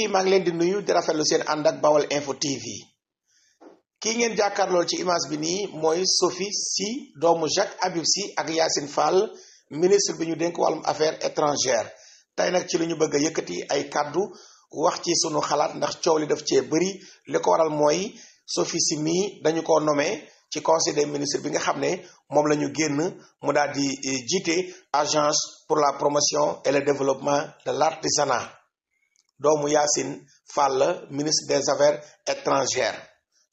yi maa ngi leen di nuyu di rafetlu seen ànd ak Bawal Info TV kii ngeen jàkkaarlool ci image bi nii mooy Sophie Sy doomu Jacques Habib Sy ak Yacine Fall ministre bi ñu dénk wàllum affaires étrangères tey nag ci lu ñu bëgg a yëkkati ay kàddu wax ci sunu xalaat ndax coow li daf cee bëri li ko waral mooy Sophie Sy mii dañu ko nommé ci conseil des ministres bi nga xam ne moom la ñu génn mu daal di jiite agence pour la promotion et le développement de l'artisanat doomu Yacine Fall ministre des affaires étrangères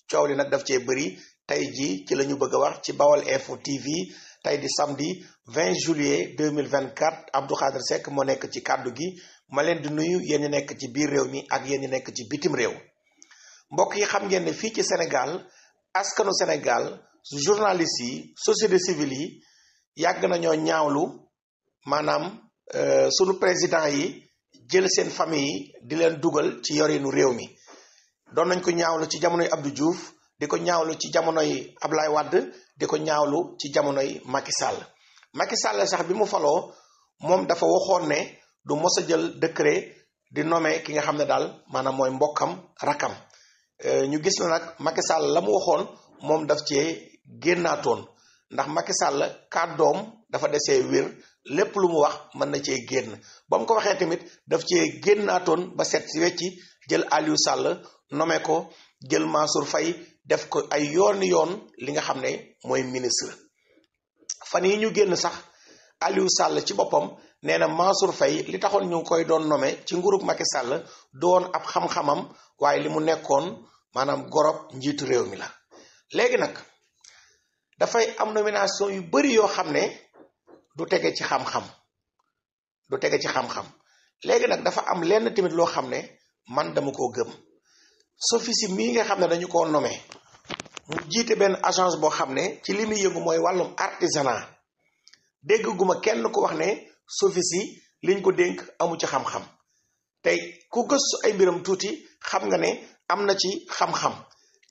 coow li nag daf cee bëri tey jii ci la ñu bëgg a wax ci Bawal Info TV tey di samedi 20 juillet 2024 Abdou Khadre Seck moo nekk ci kàddu gi ma leen di nuyu yéen ñi nekk ci biir réew mi ak yéen ñi nekk ci bitim réew mbokk yi xam ngeen ne fii ci Sénégal askanu Sénégal journalistes yi société civile yi yàgg nañoo ñaawlu maanaam sunu président yi jël seen famille yi di leen dugal ci yorinu réew mi doon nañ ko ñaawlu ci jamonoy Abdou Diouf di ko ñaawlu ci jamonoy Ablaye Wade di ko ñaawlu ci jamonoy Macky Sall Macky Sall sax bi mu faloo moom dafa waxoon ne du mos a jël décret di nommer ki nga xam ne daal maanaam mooy mbokkam rakam ñu gis na nag Macky Sall la mu waxoon moom daf cee génnaatoon ndax Macky Sall kàddoom dafa desee wér lépp lu mu wax mën na cee génn ba mu ko waxee tamit daf cee génnaatoon ba set si wecci jël Aliou Sall nommé ko jël Mansour Faye def ko ay yooni yoon li nga xam ne mooy ministre fan yi ñu génn sax Aliou Sall ci boppam nee na Mansour Faye li taxoon ñu koy doon nommé ci nguurug Macky Sall doon ab xam-xamam waaye li mu nekkoon maanaam gorob njiitu réew mi la léegi nag dafay am nomination yu bari yoo xam ne du tege ci xam-xam léegi nag dafa am lenn tamit loo xam ne man dama koo gëm Sophie Sy mii nga xam ne dañu koo nommé mu jiite benn agence boo xam ne ci li muy yëngu mooy wàllum artisanat dégg guma kenn ku wax ne Sophie Sy liñ ko dénk amu ci xam-xam tey ku gëstu ay mbiram tuuti xam nga ne am na ci xam-xam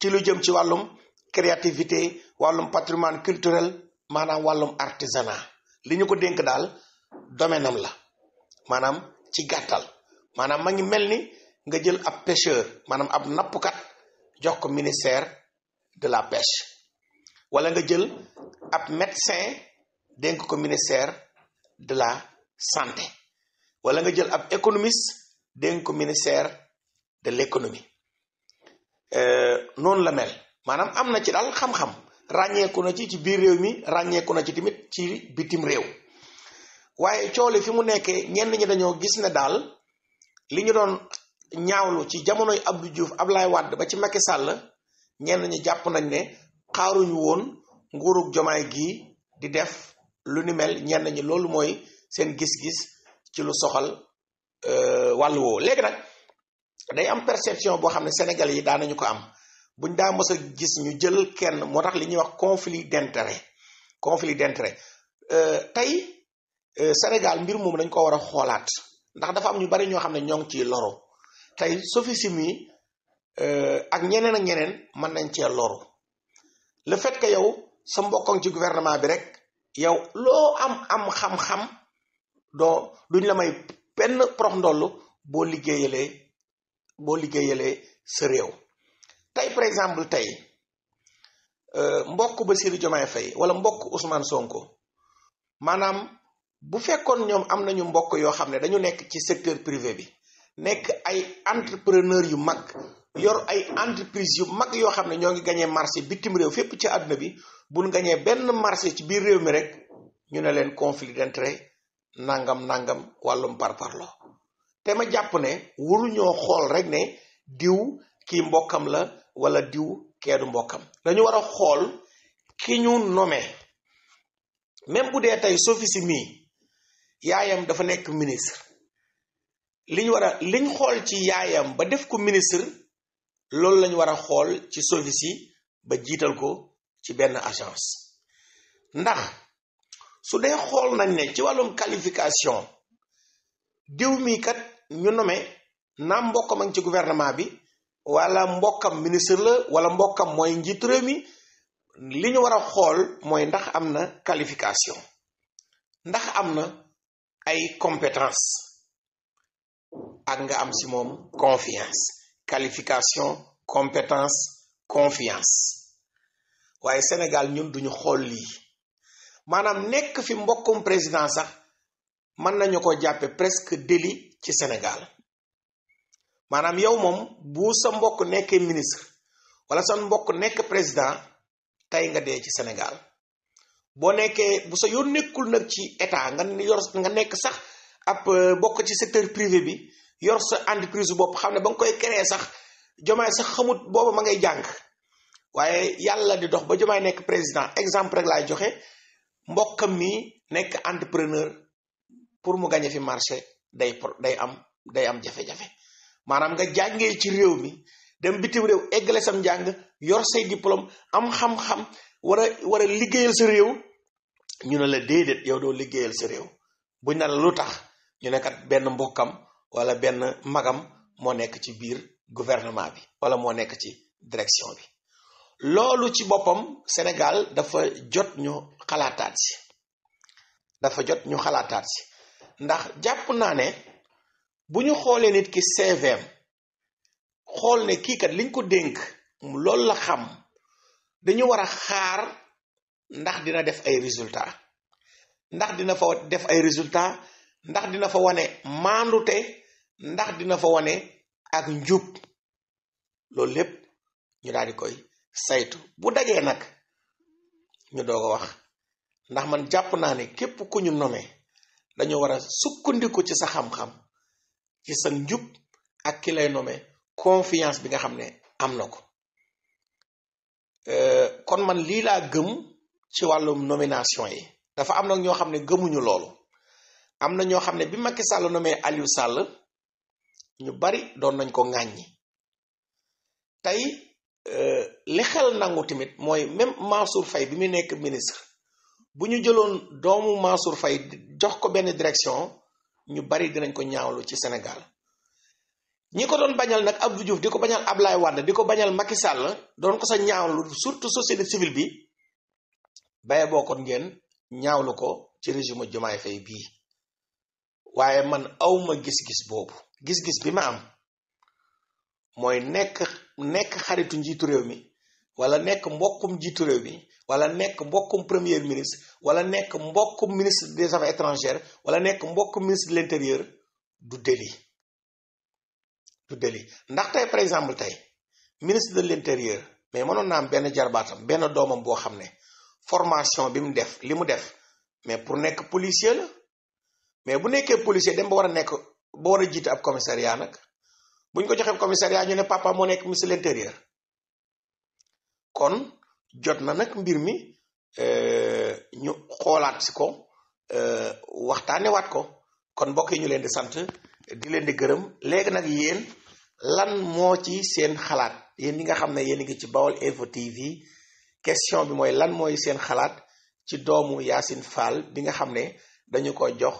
ci lu jëm ci wàllum créativité wàllum patrimoine culturel maanaam wàllum artisanat li ñu ko dénk daal domaine am la maanaam ci gàttal maanaam ma ngi mel ni nga jël ab pêcheur maanaam ab nappkat jox ko ministère de la pêche wala nga jël ab médecin dénk ko ministère de la santé wala nga jël ab économiste dénk ko ministère de l'économie noonu la mel maanaam am na ci daal xam-xam ràññeeku na ci biir réew mi ràññeeku na ci tamit ci bitim réew waaye coole fi mu nekkee ñenn ñi dañoo gis ne daal li ñu doon ñaawlu ci jamonoy Abdou Diouf Ablaye Wade ba ci Macky Sall ñenn ñi jàpp nañ ne xaaruñu woon nguurug Jomaay gi di def lu ni mel ñenn ñi loolu mooy seen gis-gis ci lu soxal wàllu woowu léegi nag day am perception boo xam ne Sénégal yi daan nañu ko am buñ daa mës a gis ñu jël kenn moo tax li ñuy wax conflit d'intérêt tey Sénégal mbir moom dañ ko war a xoolaat ndax dafa am ñu bari ñoo xam ne ñoo ngi ciy loro tey Sophie Sy mi ak ñeneen mën nañ cee loru le fait que yow sa mbokkoŋ ci gouvernement bi rek yow loo am xam-xam duñ la may benn prox ndoll boo liggéeyalee sa réew tey par exemple tey mbokk Bassirou Diomaye Faye wala mbokk Ousmane Sonko maanaam bu fekkoon ñoom am nañu mbokk yoo xam ne dañu nekk ci secteur privé bi nekk ay entrepreneur yu mag yor ay entreprise yu mag yoo xam ne ñoo ngi gañee marché bitim réew fépp ci àdduna bi buñ gañee benn marché ci biir réew mi rek ñu ne leen conflit d'intérêt nangam wàllum parparloo te ma jàpp ne waruñoo xool rek ne diw kii mbokkam la wala diw keedu mbokkam dañu war a xool ki ñu nommé même bu dee tey Sophie Sy mii yaayam dafa nekk ministre liñ xool ci yaayam ba def ko ministre loolu lañu war a xool ci Sophie Sy ba jiital ko ci benn agence ndax su dee xool nañ ne ci wàllum qualification diw mii kat ñu nommé naam mbokkam ak ci gouvernement bi wala mbokkam ministre la wala mbokkam mooy njiitu réew mi li ñu war a xool mooy ndax am na qualification ndax am na ay compétence ak nga am si moom confiance qualification compétence confiance waaye Sénégal ñun duñu xool lii maanaam nekk fi mbokkum président sax mën nañu ko jàppe presque délit ci Sénégal maanaam yow moom bu sa mbokk nekkee ministre wala sa mbokk nekk président tey nga dee ci Sénégal boo nekkee bu sa yoon nekkul nag ci état nga nekk sax ab bokk ci secteur privé bi yor sa entreprise bopp xam ne ba nga koy créer sax Diomaye sax xamut booba ma ngay jàng waaye yàlla di dox ba Diomaye nekk président exemple rek laay joxe mbokkam mi nekk entrepreneur pour mu gagné fi marché day am jafe-jafe maanaam nga jàngee ci réew mi dem bitim réew eggale sam njàng yor say diplôme am xam-xam war a liggéeyal sa réew ñu ne la déedéet yow doo liggéeyal sa réew buñ na la lu tax ñu ne kat benn mbokkam wala benn magam moo nekk ci biir gouvernement bi wala moo nekk ci direction bi loolu ci boppam Sénégal dafa jot ñu xalaataat si ndax jàpp naa ne bu ñu xoolee nit ki CVM xool ne kii kat liñ ko dénk loolu la xam dañu war a xaar ndax dina def ay résultats ndax dina fa def ay résultats ndax dina fa wane maandute ndax dina fa wane ak njub loolu lépp ñu daal di koy saytu bu dajee nag ñu doog a wax ndax man jàpp naa ne képp ku ñu nommé dañu war a sukkandiku ci sa xam-xam ci sa njub ak ki lay nommé confiance bi nga xam ne am na ko kon man lii laa gëm ci wàllum nomination yi dafa am nag ñoo xam ne gëmuñu loolu am na ñoo xam ne bi Macky Sall nommé Aliou Sall ñu bari doon nañ ko ŋàññi tey li xel nangu tamit mooy même Mansour Faye bi mu nekk ministre bu ñu jëloon doomu Mansour Faye jox ko benn direction ñu bari dinañ ko ñaawlu ci Sénégal ñi ko doon bañal nag Abdou Diouf di ko bañal Ablaye Wade di ko bañal Macky Sall doon ko sa ñaawlu surtout société civile bi baye bokkoon ngeen ñaawlu ko ci régime Diomaye Faye bii waaye man awma gis-gis boobu gis-gis bi ma am mooy nekk xaritu njiitu réew mi wala nekk mbokkum njiitu réew mi wala nekk mbokkum premier ministre wala nekk mbokkum ministre des affaires étrangères wala nekk mbokkum ministre de l'intérieur du délit ndax tey par exemple tey ministre de l'intérieur mais mënoon naa am benn jarbaatam benn doomam boo xam ne formation bi mu def li mu def mais pour nekk policier la mais bu nekkee policier dem ba war a jiite ab commissariat nag bu ñu ko joxee commissariat ñu ne papa moo nekk ministre de l'intérieur kon jot na nag mbir mi ñu xoolaat si ko waxtaane waat ko kon mbokk yi ñu leen di sant di leen di gërëm léegi nag yéen lan moo ci seen xalaat yéen ñi nga xam ne yéen a ngi ci Baol Info TV question bi mooy lan mooy seen xalaat ci doomu Yacine Fall bi nga xam ne dañu ko jox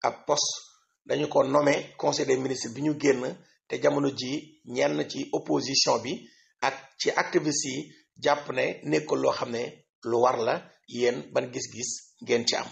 ab poste dañu ko nommé conseil des ministres bi ñu génn te jamono ji ñenn ci opposition bi ak ci activistes yi jàpp ne nekkul loo xam ne lu war la yéen ban gis-gis ngeen ci am